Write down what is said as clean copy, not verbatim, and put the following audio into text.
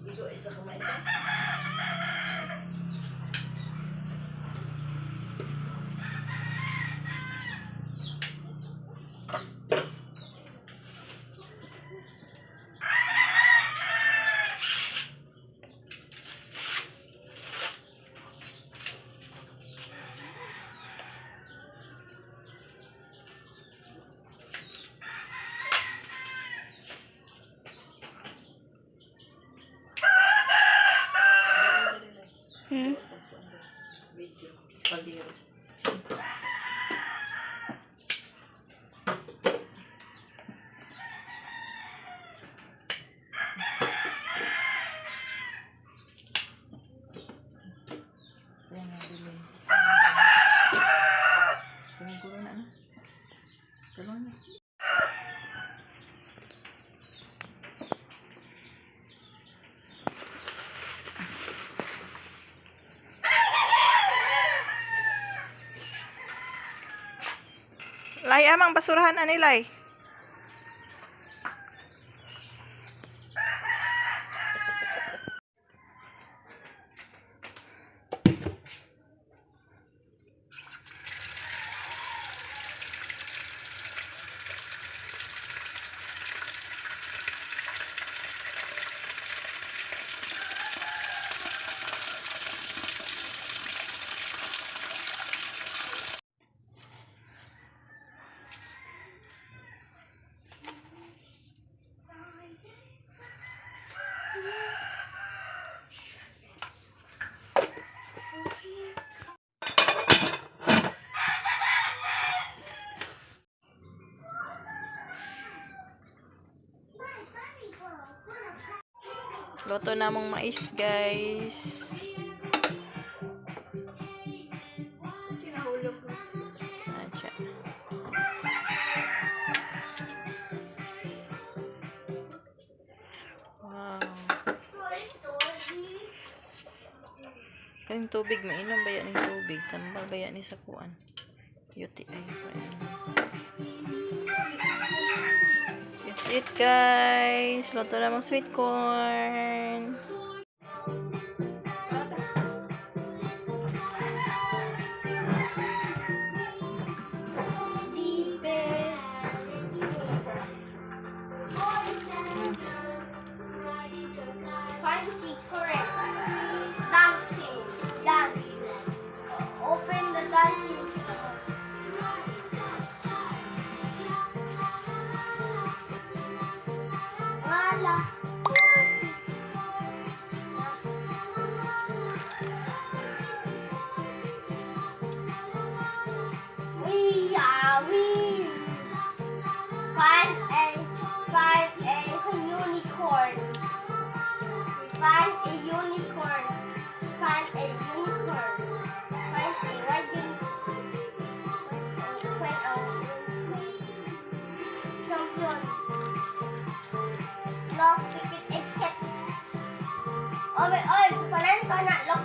Igo isa ka maisa. Video. Kaldero. Ayan nga, bilin. Tumuguro na, ano? Tulungan na. Lay amang basurahan ani, lay. Luto na mong mais, guys. Tinahulog mo. Ah, siya. Wow. Toy Story. Kaning tubig, mainom ba yan yung tubig? Tambal ba yan sa kuan? UTI pa yan. That's it, guys. Luto na mong sweet corn. Find the correct. Dancing. Dance. Open the dancing. Wala. We are we. Find a unicorn. Find a unicorn. Find a unicorn. Find a white unicorn. Find a champion. Lock, ticket, except. Oy, oy, panan ka na. Lock,